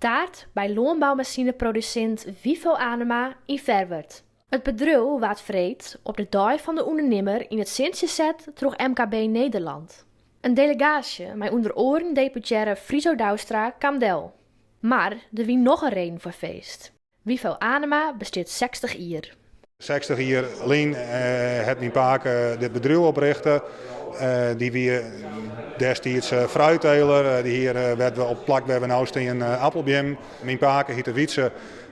Taart by lânboumasineprodusint Wifo Anema yn Ferwert. It bedriuw waard freed op de Dei fan de Undernimmer yn it sintsje set troch MKB Nederland. In delegaasje mei ûnder oaren deputearre Friso Douwstra kaam del. Mar der wie noch in reden foar feest. Wifo Anema bestiet 60 jier. 60 jier lyn hat myn pake dit bedriuw oprichte. Dy wie destiids fruitteler. Dy hie wêr't we op it plak wêr't we no stean appelbeammen. Myn pake hiette Wietse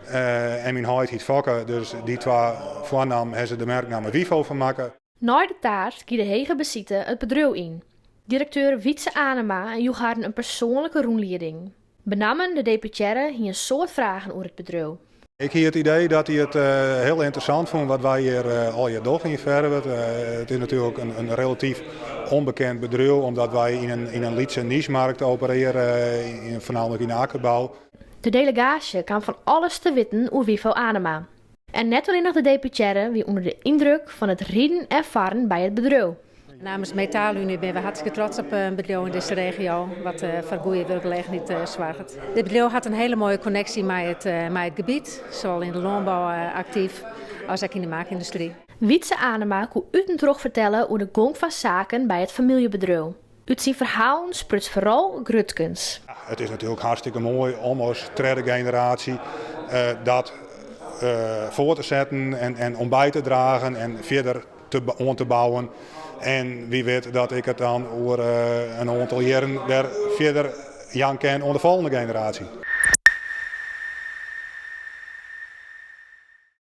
en myn heit hiet Fokke. Dus dy twa foarnammen ha se de merknamme Wifo fan makke. Nei de taart gie de hege besite it bedriuw yn. Direkteur Wietse Anema joech harren in persoanlike rûnlieding. Benammen de deputearre hie in soad fragen oer it bedriuw. Ik hie it idee dat hy it hiel ynteressant fûn wat wy hjir allegear dogge yn Ferwert. It is natuerlik in relatyf ûnbekend bedriuw omdat wy yn in lytse nichemarkt operearje, foarnamlik yn de akkerbou. De delegaasje kaam fan alles te witten oer Wifo Anema. En net allinnich de deputearre wie ûnder de yndruk fan it riden en farren by it bedriuw. Namens Metaalunie binne we hartstikke trots op in bedriuw yn dizze regio wat foar goede wurkgelegenheid soarget. Dit bedriuw hat in hiele moaie konneksje mei it, mei it gebiet, sawol yn de lânbou aktyf as ek yn de maakyndustry. Wietse Anema koe út en troch fertelle oer de gong fan saken by it famyljebedriuw. Ut syn ferhalen spruts foaral grutkens. It is natuerlik hartstikke moai om as tredde generaasje dat foar te setten en om by te dragen en fierder oan te bouwen. En wie wit dat ik it dan oer in oantal jierren wer fierder jaan kin oan de folgjende generaasje.